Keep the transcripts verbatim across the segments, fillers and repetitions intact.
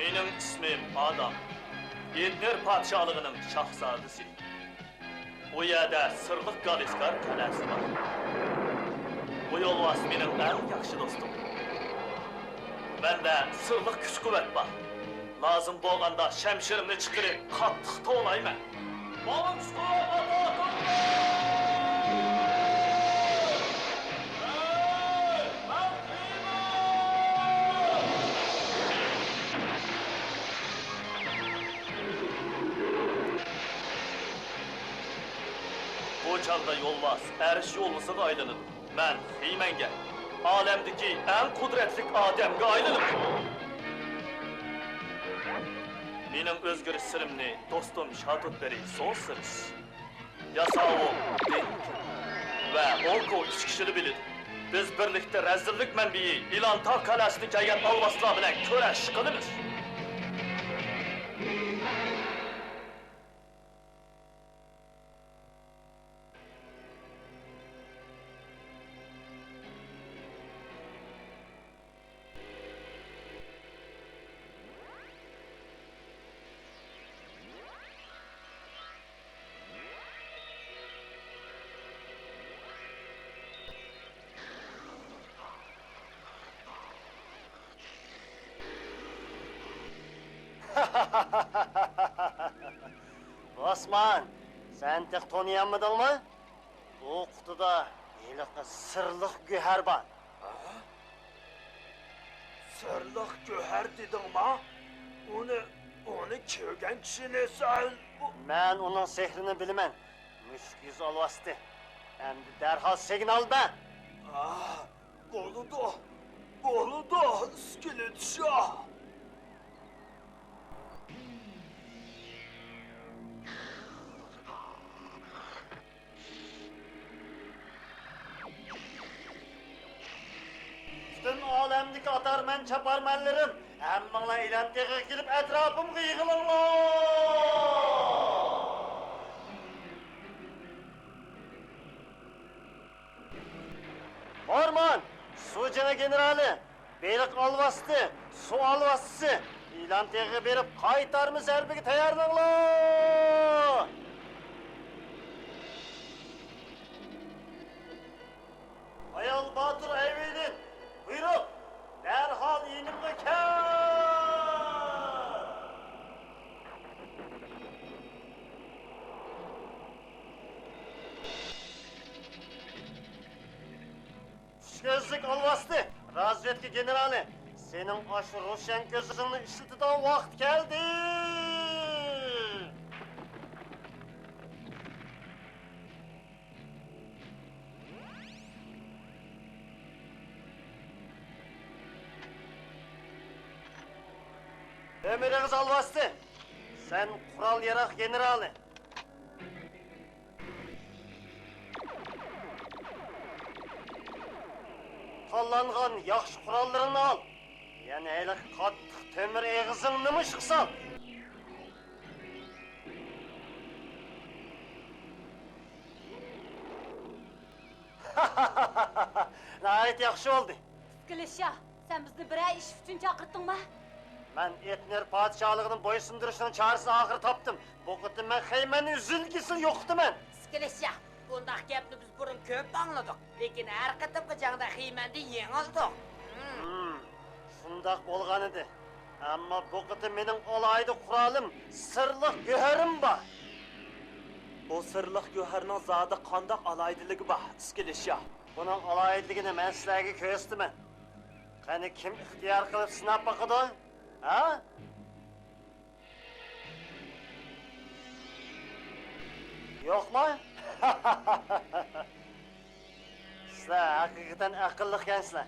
مېنىڭ ئىسمىم ئادام. ئېتنېر پادىشاھلىقىنىڭ شاھزادىسى. ئۇ يەردە سىرلىق گالىسكار قەلئەسى بار. بۇ يولۋاس مېنىڭ ئەڭ ياخشى دوستۇم. مەندە سىرلىق كۈچ-قۇۋۋەت بار. لازىم بولغاندا شەمشىرىمنى چىقىرىپ قاتتىق توۋلايمەن. ماڭا كۈچ-قۇۋۋەت ئاتا قىلغىن! بۇ چاغدا يولۋاس ئەرش يولۋىسىغا ئايلىنىدۇ. مەن خىمەنگە، ئالەمدىكى ئەڭ قۇدرەتلىك ئادەمگە ئايلىنىمەن. مېنىڭ ئۆزگىرىش سىرىمنى دوستۇم شاتوتبېرى سوسىرس، ياساۋۇل دېنكىن ۋە ئوكو ئۈچ كىشىلا بىلىدۇ. بىز بىرلىكتە رەزىللىك مەنبىيى ئىلانتاغ قەلئەسىدىن كەلگەن ئالۋاستىلار بىلەن كۈرەش قىلىمىز. بوسمان، سەن تېخى تونۇيالمىدىڭمۇ؟ بۇ قۇتىدا ھېلىقى سىرلىق گۆھەر بار. ھە؟ سىرلىق گۆھەر دېدىڭما؟ ئۇنى، ئۇنى كۆرگەن كىشىنى سەن، ئۇ مەن ئۇنىڭ سېھرىنى بىلىمەن. مۈشۈك يۈز ئالۋاستى. ئەمدى دەرھال سىگنال بەر. ئا، بولىدۇ، بولىدۇ، ئىسكىلىت شاھ. پۈتۈن ئالەمدىكى ئاتارمەن، چاپارمەنلىرىم، ھەممىڭلار ئىلان تېغىغا كېلىپ، ئەتراپىمغا يىغىلىڭلار! مورمون، سۇ جېڭى گېنېرالى، بېلىق ئالۋاستى، سۇ ئالۋاستىسى، ئىلان تېغىغا بېرىپ، قايتارما زەربىگە تەييارلىنىڭلار! ئايال باتۇر ئەيۋىدىن، بۇيرۇق، دەرھال يېنىمغا كەل! ئۈچ كۆزلۈك ئالۋاستى، رازۋېدكا گېنېرالى، سېنىڭ ئاشۇ روشەن كۆزۈڭنى ئىشلىتىدىغان ۋاقىت كەلدى! تۆمۈر ئېغىز ئالۋاستى، سەن قورال-ياراغ گېنېرالى. تاللانغان ياخشى قوراللىرىڭنى ئال. يەنە ھېلىقى قاتتىق تۆمۈر ئېغىزىڭنىمۇ ئىشقا سال. ناھايىتى ياخشى بولدى. ئىسكىلىت شاھ، سەن بىزنى بىرەر ئىش ئۈچۈن چاقىرتتىڭما؟ مەن ئېتنېر پادىشاھلىقىنى بويسۇندۇرۇشنىڭ چارىسىنى ئاخىرى تاپتىم. بۇ قېتىم مەن خېيمەننى ئۈزۈل-كېسىل يوقىتىمەن. ئىسكىلىت شاھ، بۇنداق گەپنى بىز بۇرۇن كۆپ ئاڭلىدۇق، لېكىن ھەر قېتىمقى جەڭدە خېيمەندىن يېڭىلدۇق. ھىم. ھىم، شۇنداق بولغانىدى. ئەمما بۇ قېتىم مېنىڭ ئالاھىدە قورالىم، سىرلىق گۆھىرىم بار. بۇ سىرلىق گۆھەرنىڭ زادى قانداق ئالاھىدىلىكى بار، ئىسكىلىت شاھ؟ بۇنىڭ ئالاھىدىلىكىنى مەن سىلەرگە كۆرسىتىمەن. قېنى، كىم ئىختىيار قىلىپ سىناپ باقىدۇ؟ ھە؟ يوقما؟ سىلەر ھەقىقەتەن ئەقىللىقكەنسىلەر.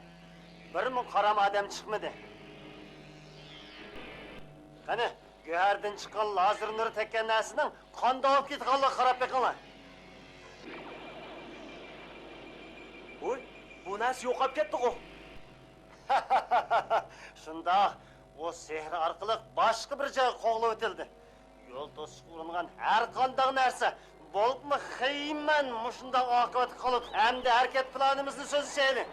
بىرمۇ قارام ئادەم چىقمىدى. قېنى، گۆھەردىن چىققان لازېر نۇرى تەگكەن نەرسىنىڭ قانداق بولۇپ كېتىدىغانلىقىغا قاراپ بېقىڭلار. ۋوي، بۇ نەرسە يوقاپ كەتتىغۇ. شۇنداق، ئۇ سېھرى ئارقىلىق باشقا بىر جايغا قوغلىۋېتىلدى. يول توسۇشقا ئۇرۇنغان ھەر قانداق نەرسە، بولۇپمۇ خېيمەن مۇشۇنداق ئاقىۋەتكە قالىدۇ. ئەمدى ھەرىكەت پىلانىمىزنى سۆزلىشەيلى.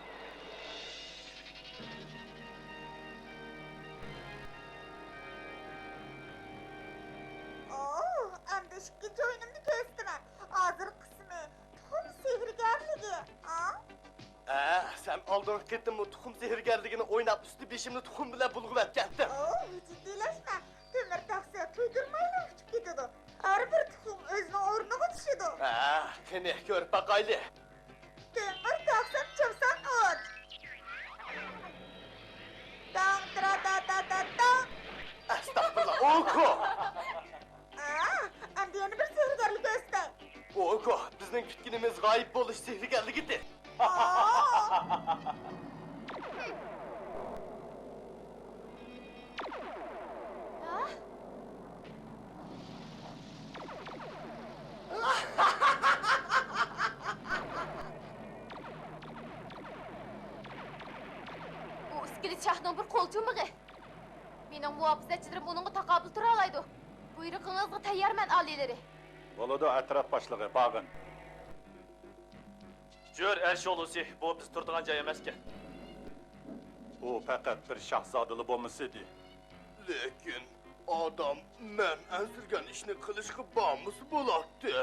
ئالدىنقى قېتىممۇ تۇخۇم سېھىرگەرلىكىنى ئويناپ، ئۈستى بېشىمنى تۇخۇم بىلەن بۇلغىۋەتكەنتىم. ئوو، جىددىيلەشمە. تۆمۈر تاخسا تۇيدۇرمايلا ئۇچۇپ كېتىدۇ. ھەر بىر تۇخۇم ئۆزىنىڭ ئورنىغا چۈشىدۇ. ھە، قېنى، كۆرۈپ باقايلى. تۆمۈر تاخسام چاپسان ئوت. داڭ، تىرا، دا، دا، دا، داڭ. ئەستەغپۇرۇللا، ئوكۇ! ئا، ئەمدى يەنە بىر سېھىرگەرلىك ئۆستى. ئوكۇ، بىزنىڭ كۈتكىنىمىز غايىب بولۇش سېھىرگەرلىكىدى. ئا. ھە؟ ئۇ ئىسكىلىت شاھنىڭ بىر قولچۇمىغى. مېنىڭ مۇھاپىزەتچىلىرىم ئۇنىڭغا تاقابىل تۇرالايدۇ. بۇيرۇقىڭىزغا تەييارمەن، ئالىيلىرى. بولىدۇ، ئەتراپ باشلىقى، باغىن. جۆر ئەرشولىسى، بۇ بىز تۇرىدىغان جاي ئەمەسكەن. ئۇ پەقەت بىر شاھزادىلا بولمىسىدى. لېكىن ئادەم مەن ئەنسىرىگەن ئىشنى قىلىشقا بارمىسا بولاتتى.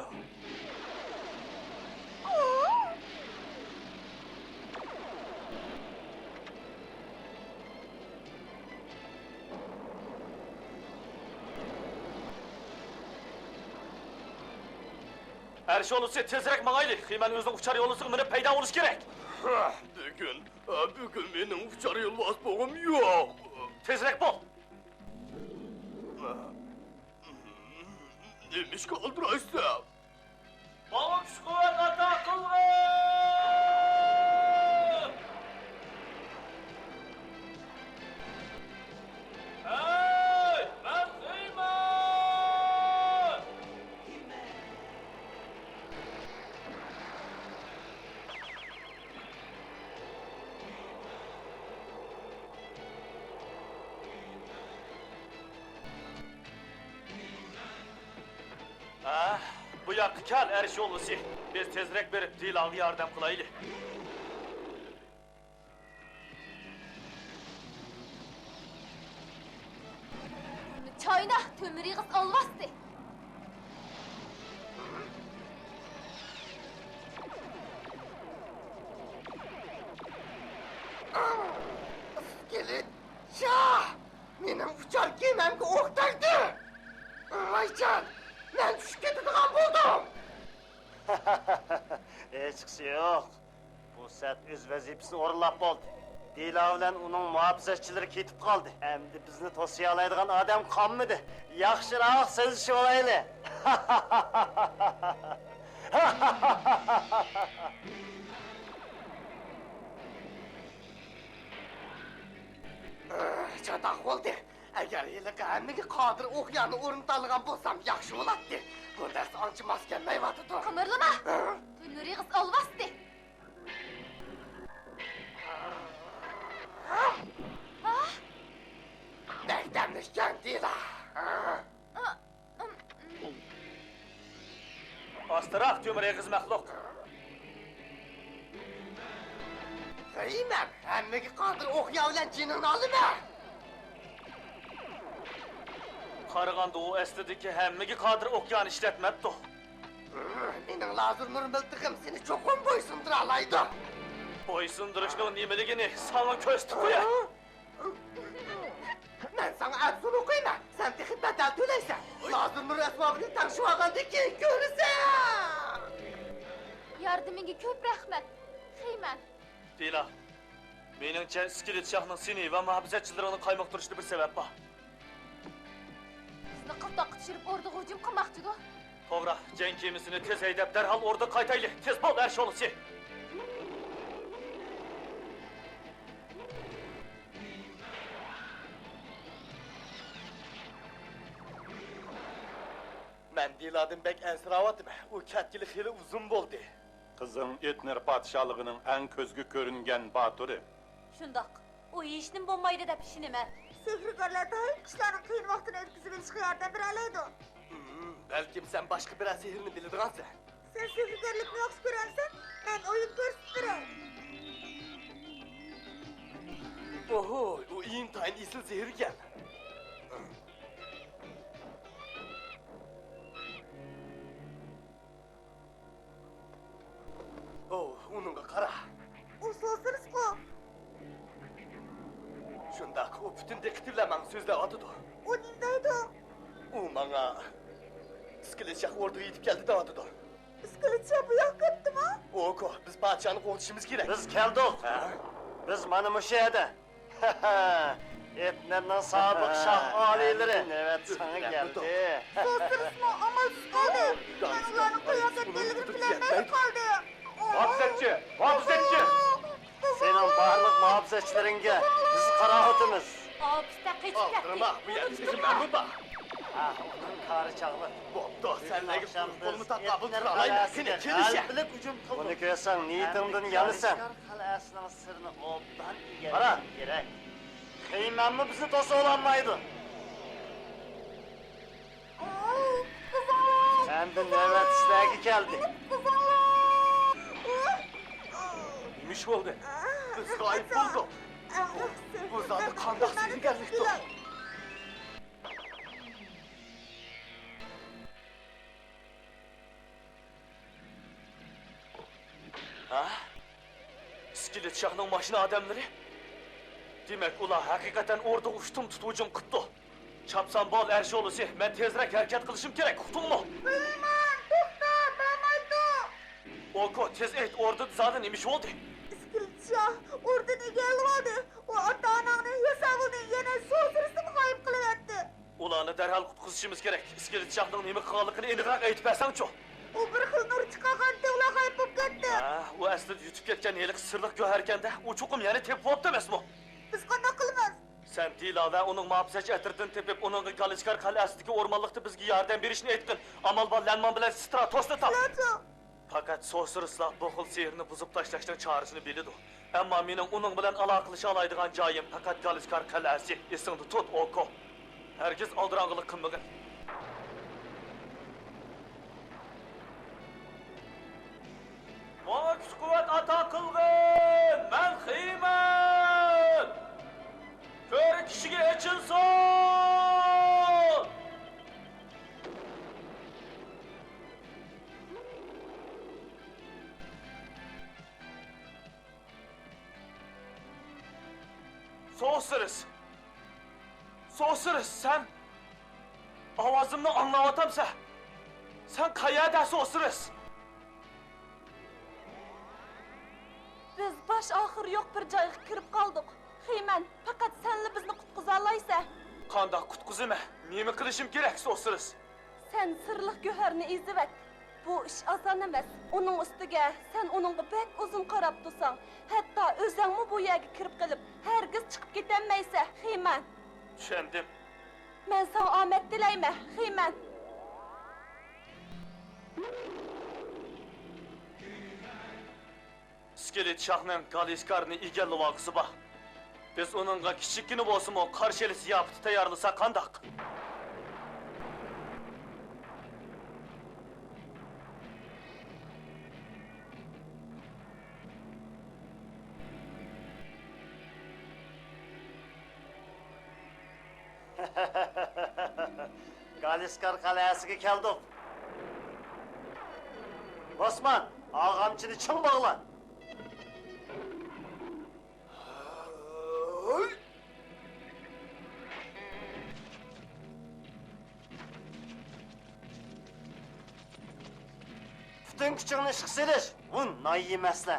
ئەرشولىسى، تېزرەك ماڭايلى! خېمەن ئۆزىنىڭ ئۇچار يولۋىسىغا مىنىپ پەيدا بولۇشى كېرەك! بۈگۈن، بۈگۈن مېنىڭ ئۇچار يولۋاس بوغۇم يوق! تېزرەك بول! نېمىشقا ئالدىرايسەن؟ ماڭا كۈچ-قۇۋۋەت ئاتا قىلغىن! ھەي، مەن خېمەن! ھە، بۇ ياققا كەل، ئەرش يولۋىسى. بىز تېزرەك بېرىپ، دىلاغا ياردەم قىلايلى. چاينا، تۆمۈر ئېغىز ئالۋاستى! ئىسكىلىت شاھ! مېنىڭ ئۇچار كېمەمگە ئوق تەگدى! ئايجان، مەن چۈشۈپ كېتىدىغان بولدۇم! ھېچقىسى يوق. بۇ سەت ئۆز ۋەزىپىسىنى ئورۇنلاپ بولدى. دىلا بىلەن ئۇنىڭ مۇھاپىزەتچىلىرى كېتىپ قالدى. ئەمدى بىزنى توسىيالايدىغان ئادەم قالمىدى. ياخشىراق سۆزلىشىۋالايلى. چاتاق بولدى. ئەگەر ھېلىقى ھەممىگە قادىر ئوقيانى ئورنىتالىغان بولسام ياخشى بولاتتى. بۇ نەرسە ئانچە ماس كەلمەيۋاتىدۇ. قىمىرلىما! ھە؟ تۆمۈر ئېغىز ئالۋاستى! ھا؟ بەك دەملىشكەن دىلا. ئا، ئىم، ئىم. ئاستىراق، تۆمۈر ئېغىز مەخلۇق! خېمەن، ھەممىگە قادىر ئوقيا بىلەن جېنىڭنى ئالىمەن! قارىغاندا، ئۇ ئەسلىدىكى ھەممىگە قادىر ئوقيانى ئىشلەتمەپتۇ. مېنىڭ لازېر نۇر مىلتىقىم سېنى چوقۇم بويسۇندۇرالايدۇ. بويسۇندۇرۇشنىڭ نېمىلىكىنى ساڭا كۆرسىتىپ قوياي. مەن ساڭا ئەپسۇن ئوقۇيمەن، سەن تېخى بەدەل تۆلەيسەن. لازېر نۇر ئەسۋابىنى تەڭشىۋالغاندىن كېيىن كۆرىسەن. ياردىمىڭگە كۆپ رەھمەت، خېمەن. دىلا، مېنىڭچە، ئىسكىلىت شاھنىڭ سېنى ۋە مۇھاپىزەتچىلىرىڭنى قايمۇقتۇرۇشىدا بىر سەۋەب بار. بىزنى قىلتاققا چۈشۈرۈپ، ئوردىغا ھۇجۇم قىلماقچىدۇ. توغرا، جەڭ كېمىسىنى تېز ھەيدەپ، دەرھال ئوردىغا قايتايلى. تېز بول، ئەرش يولۋىسى! مەن دىلادىن بەك ئەنسىرەۋاتىمەن. ئۇ كەتكىلى خېلى ئۇزۇن بولدى. قىزىڭ ئېتنېر پادىشاھلىقىنىڭ ئەڭ كۆزگە كۆرۈنگەن باتۇرى. شۇنداق. ئۇ ھېچنېمە بولمايدۇ دەپ ئىشىنىمەن. سېھىرگەرلەر دائىم كىشىلەرنىڭ قىيىن ۋاقتىنى ئۆتكۈزۈۋېلىشىغا ياردەم بېرەلەيدۇ. ھىم، بەلكىم سەن باشقا بىرەر سېھىرنى بىلىدىغانسەن. سەن سېھىرگەرلىكنى ياخشى كۆرەمسەن؟ مەن ئويۇن كۆرسىتىپ بېرەي. ئوھوي، ئۇ ئىنتايىن ئېسىل سېھىركەن. ئوۋ، ئۇنىڭغا قارا. ئۇ سوسىرىسقۇ. ئۇ پۈتۈن دىققىتى بىلەن ماڭا سۆزلەۋاتىدۇ. ئۇ نېمە دەيدۇ؟ ئۇ ماڭا ئىسكىلىت شاھ ئوردىغا يېتىپ كەلدى دەۋاتىدۇ. ئىسكىلىت شاھ بۇ ياققا كەپتىمۇ؟ ئوكو، بىز پادىشاھنى قوغدىشىمىز كېرەك. بىز كەلدۇق. ھە؟ بىز مانا مۇشۇ يەردە. ئېتنېرنىڭ سابىق شاھ ئالىيلىرى. نۆۋەت ساڭا كەلدى. سوسىرىسمۇ ئامالسىز قالدى. مەن ئۇلارنىڭ قىلىۋاتقان دېلىگىرى بىلەن مەيلى قالدى. مۇھاپىزەتچى! مۇھاپىزەتچى! سېنىڭ بارلىق مۇھاپىزەتچىلىرىڭگە بىز قاراۋۇلىمىز. ئاپىستا قېچىپ كەتتى. ئالدىرىما، بۇ يەردە تېخى مەنمۇ بار. ھە، ئۇنىڭ كارى چاغلىق. بوپتۇ، سەن نەگە قولۇمنى تاقاپ ئولتۇرۇۋالايمەن. قېنى، كېلىشە. بۇنى كۆرسەڭ، نىيىتىڭدىن يانىسەن. قەلئەسىنىڭ سىرىنى ئوبدان ئىگىلىشىڭ كېرەك. خېيمەنمۇ بىزنى توسۇۋالالمايدۇ. ئەمدى نۆۋەت سىلەرگە كەلدى. نېمە ئىش بولدى؟ بىز غايىب بولدۇق. بۇ زادى قانداق سەھنىگەرلىكتۇ؟ ھە؟ ئىسكىلىت شاھنىڭ ماشىنا ئادەملىرى؟ دېمەك، ئۇلار ھەقىقەتەن ئوردىغا ئۇشتۇمتۇت ھۇجۇم قىپتۇ. چاپسان بول، ئەر شولىسى، مەن تېزرەك ھەرىكەت قىلىشىم كېرەك، ئۇقتۇڭمۇ؟ بىلىمەن، توختا، بارمايدۇ. ئوكو، تېز ئېيت، ئوردىدا زادى نېمە ئىش بولدى؟ ئىسكىلىت شاھ ئوردىنى ئىگىلىۋالدى. ئۇ ئاتا-ئاناڭنى، ياساۋۇلنى، يەنە سوسىرىسنىمۇ غايىب قىلىۋەتتى. ئۇلارنى دەرھال قۇتقۇزۇشىمىز كېرەك. ئىسكىلىت شاھنىڭ نېمە قىلغانلىقىنى ئېنىقراق ئېيتىپ بەرسەڭچۇ؟ ئۇ بىر خىل نۇر چىقارغانتى، ئۇلار غايىب بولۇپ كەتتى. ھە، ئۇ ئەسلىدە يۇتۇپ كەتكەن ھېلىقى سىرلىق گۆھەركەندە، ئۇ چوقۇم يەنە تېپىپ بوپتۇ ئەمەسمۇ؟ بىز قانداق قىلىمىز؟ سەن دىلا ۋە ئۇنىڭ مۇھاپىزەتچى ئەترىتىنى تېپىپ، ئۇنىڭغا گالىسكار قەلئەسىدىكى ئورمانلىقتا بىزگە ياردەم بېرىشنى ئېيتقىن. ئامال بار، لەنمان بىلەن ستراتوسنى تاپ. ستراتو! پەقەت سوسىرىسلا بۇ خىل سېھىرنى بۇزۇپ تاشلاشنىڭ چارىسىنى بىلىدۇ. ئەمما مېنىڭ ئۇنىڭ بىلەن ئالاقىلىشالايدىغان جايىم پەقەت گالىسكار قەلئەسى. ئېسىڭدە تۇت، ئوكو. ھەرگىز ئالدىراڭغۇلۇق قىلمىغىن. ماڭا كۈچ-قۇۋۋەت ئاتا قىلغىن! مەن خېيمەن! كۆرە كىشىگە ئېچىلسۇن! سوسىرىس! سوسىرىس، سەن ئاۋازىمنى ئاڭلاۋاتامسەن؟ سەن قەيەردە، سوسىرىس؟ بىز باش-ئاخىرى يوق بىر جايغا كىرىپ قالدۇق. خېيمەن، پەقەت سەنلا بىزنى قۇتقۇزالايسەن. قانداق قۇتقۇزىمەن؟ نېمە قىلىشىم كېرەك، سوسىرىس؟ سەن سىرلىق گۆھەرنى ئېزىۋەت. بۇ ئىش ئاسان ئەمەس. ئۇنىڭ ئۈستىگە سەن ئۇنىڭغا بەك ئۇزۇن قاراپ تۇرساڭ، ھەتتا ئۆزەڭمۇ بۇ يەرگە كىرىپ قېلىپ، ھەرگىز چىقىپ كېتەلمەيسەن، خېيمەن. چۈشەندىم. مەن ساڭا ئامەت تىلەيمەن، خېيمەن. ئىسكىلىت شاھنىڭ گالىسكارنى ئىگىلىۋالغۇسى بار. بىز ئۇنىڭغا كىچىككىنە بولسىمۇ قارشى ئېلىش زىياپىتى تەييارلىساق قانداق؟ گالىسكار قەلئەسىگە كەلدۇق. بوسمان، ئاغامچىنى چىڭ باغلا. پۈتۈن كۈچۈڭنى ئىشقا سېلىش، بۇ نايى مەسىلە.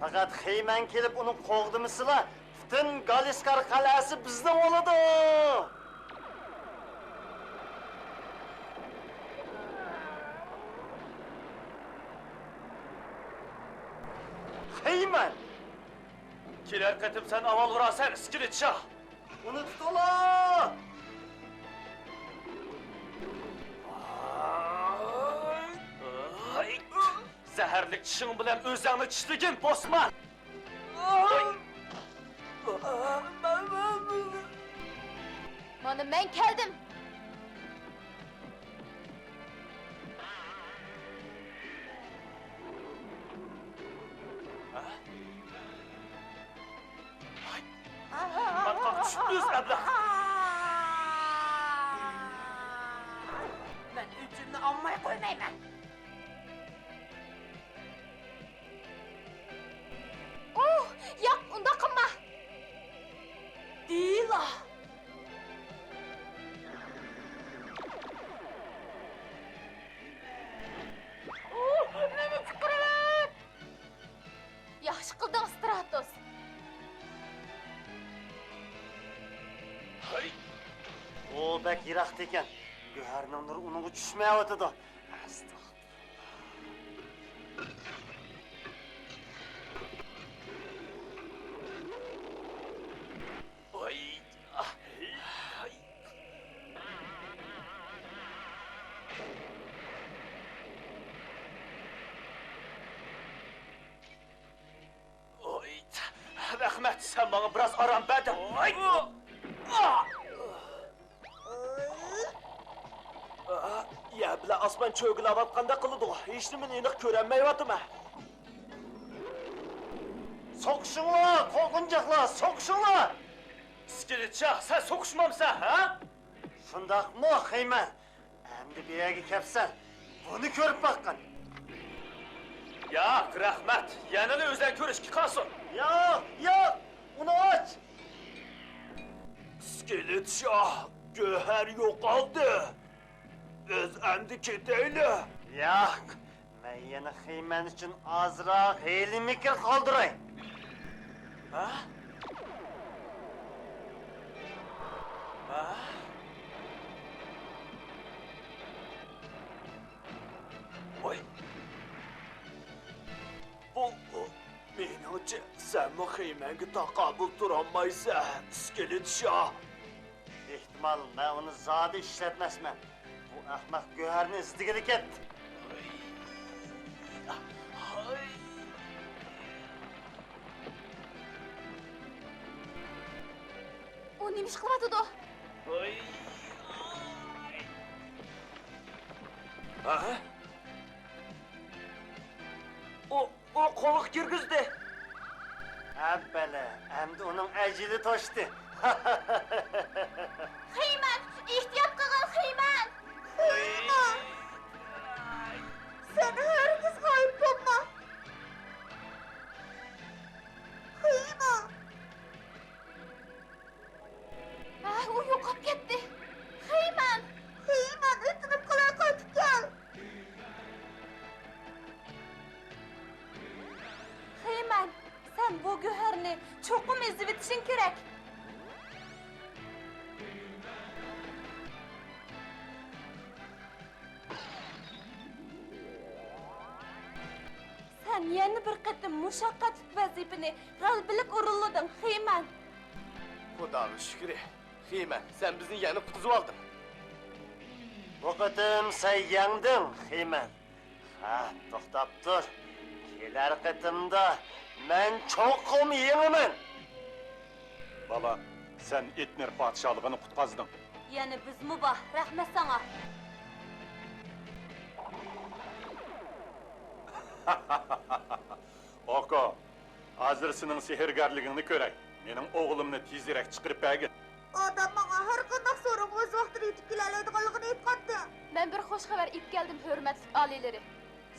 پەقەت خېيمەن كېلىپ ئۇنى قوغدىمىسىلا، پۈتۈن گالىسكار قەلئەسى بىزنىڭ بولىدۇ! خېيمەن! كېلەر قېتىم سەن ئاۋۋال ئۇرارسەن، ئىسكىلىت شاھ! ئۇنى تۇتۇڭلار! زەھەرلىك چىشىڭ بىلەن ئۆزۈڭنى چىشلىگىن، بوسمان! مانا مەن كەلدىم! ھە؟ پاتقاق چۈشتى ئۆز ئەبلەخ! مەن ئۆچۈمنى ئالماي قويمايمەن! ئۇھ، ياق، ئۇنداق قىلما! دېيىلا! ئۇھ، نېمە پىكىرلەپ؟ ياخشى قىلدىڭ، ستراتوس. ھەي! ئۇ بەك يىراقتا ئىكەن. گۆھەرنىڭ نۇرى ئۇنىڭغا چۈشمەيۋاتىدۇ. ئەستەغپۇرۇللا. ۋاي! ۋاي! رەھمەت، سەن ماڭا بىراز ئارام بەردىڭ. ۋاي! يەر بىلەن ئاسمان چۆگىلەۋاتقاندەك قىلىدۇ. ھېچنېمىنى ئېنىق كۆرەلمەيۋاتىمەن. سوقۇشۇڭلار، قورقۇنچاقلار، سوقۇشۇڭلار! ئىسكىلىت شاھ، سەن سوقۇشمامسەن، ھە؟ شۇنداقمۇ، خېيمەن؟ ئەمدى بۇ يەرگە كەپسەن، بۇنى كۆرۈپ باققىن. ياق، رەھمەت. يەنىلا ئۆزۈڭ كۆرۈشكە قالسۇن. ياق، ياق، ئۇنى ئاچ. ئىسكىلىت شاھ، گۆھەر يوقالدى. بىز ئەمدى كېتەيلى. ياق، مەن يەنە خېيمەن ئۈچۈن ئازراق ھىيلە-مىكىر قالدۇراي. ھە؟ ھە؟ ۋاي! بۇ، بۇ، مېنىڭچە، سەنمۇ خېيمەنگە تاقابىل تۇرالمايسەن، ئىسكىلىت شاھ. ئېھتىمال، مەن ئۇنى زادى ئىشلەتمەسمەن. بۇ ئەخمەق گۆھەرنى ئىزدىگىلى كەتتى. ئۇ نېمە ئىش قىلىۋاتىدۇ؟ ھە؟ ئۇ، ئۇ قولغا كىرگۈزدى. ئەببەلە، ئەمدى ئۇنىڭ ئەجىلى توشتى. خېيمەن، ئېھتىيات قىلغىن، خېيمەن! خېيمەن! سەن ھەرگىز غايىب بولما! خېيمەن! ھە، ئۇ يوقاپ كەتتى. خېيمەن! خېيمەن، ئېتىنىپ قالاي، قايتىپ كەل! خېيمەن، سەن بۇ گۆھەرنى چوقۇم ئېزىۋېتىشىڭ كېرەك. سەن يەنە بىر قېتىم مۇشەققەتلىك ۋەزىپىنى غەلىبىلىك ئورۇنلىدىڭ، خېيمەن. خۇداغا شۈكرى، خېيمەن، سەن بىزنى يەنە قۇتقۇزۇۋالدىڭ. بۇ قېتىم سەن يەڭدىڭ، خېيمەن. ھە، توختاپ تۇر. كېلەر قېتىمدا مەن چوقۇم يېڭىمەن. بالا، سەن ئېتنېر پادىشاھلىقىنى قۇتقازدىڭ. يەنە بىزمۇ بار، رەھمەت ساڭا. ئوكو، ھازىر سېنىڭ سېھىرگەرلىكىڭنى كۆرەي. مېنىڭ ئوغلۇمنى تېزرەك چىقىرىپ بەرگىن. ئادام ماڭا ھەر قانداق سورۇنغا ئۆز ۋاقتىدا يېتىپ كېلەلەيدىغانلىقىنى ئېيتقانتى. مەن بىر خوش خەۋەر ئېلىپ كەلدىم، ھۆرمەتلىك ئالىيلىرى.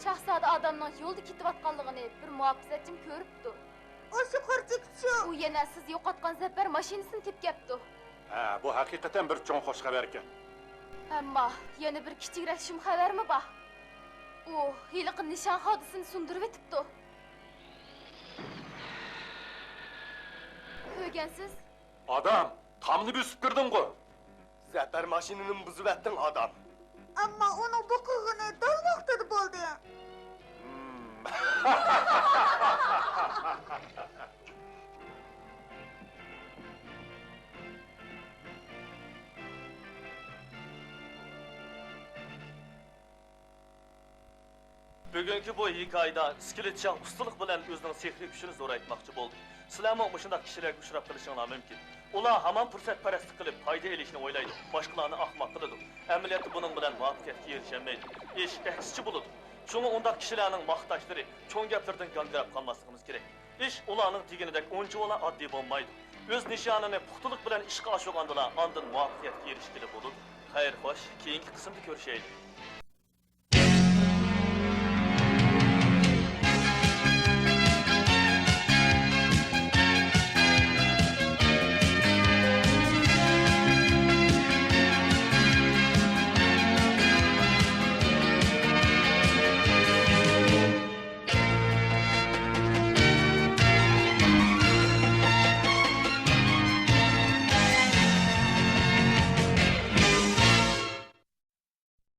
شاھزادە ئادامنىڭ يولدا كېتىۋاتقانلىقىنى بىر مۇھاپىزەتچىم كۆرۈپتۇ. ئاشۇ قارىچېكىچۇ؟ ئۇ يەنە سىز يوقاتقان زەپەر ماشىنىسىنى تېپىپ كەپتۇ. ھە، بۇ ھەقىقەتەن بىر چوڭ خوش خەۋەركەن. ئەمما يەنە بىر كىچىكرەك شۇم خەۋەرمۇ بار. ئۇ ھېلىقى نىشان خادىسىنى سۇندۇرۇۋېتىپتۇ. كۆرگەنسىز؟ ئادام، تامنى بۆسۈپ كىردىڭغۇ؟ زەپەر ماشىنىنىمۇ بۇزۇۋەتتىڭ، ئادام. ئەمما ئۇنىڭ بۇ قىلغىنى دەل ۋاقتىدا بولدى. بۈگۈنكى بۇ ھېكايىدە ئىسكىلىت شاھ ئۇستىلىق بىلەن ئۆزىنىڭ سېھرىي كۈچىنى زورايتماقچى بولدى. سىلەرمۇ مۇشۇنداق كىشىلەرگە ئۇچراپ قېلىشىڭلار مۇمكىن. ئۇلار ھامان پۇرسەتپەرەسلىك قىلىپ پايدا ئېلىشنى ئويلايدۇ، باشقىلارنى ئاخماق قىلىدۇ. ئەمەلىيەتتە بۇنىڭ بىلەن مۇۋەپپەقىيەتكە ئېرىشەلمەيدۇ. ئىش ئەكسىچە بولىدۇ. شۇڭا ئۇنداق كىشىلەرنىڭ ماختاشلىرى، چوڭ گەپلىرىدىن گاڭگىراپ قالماسلىقىمىز كېرەك. ئىش ئۇلارنىڭ دېگىنىدەك ئۇنچىۋالا ئاددىي بولمايدۇ. ئۆز نىشانىنى پۇختىلىق بىلەن ئىشقا ئاشۇرغاندىلا ئاندىن مۇۋەپپەقىيەتكە ئېرىشكىلى بولىدۇ. خەير، خوش، كېيىنكى قىسىمدا كۆرۈشەيلى.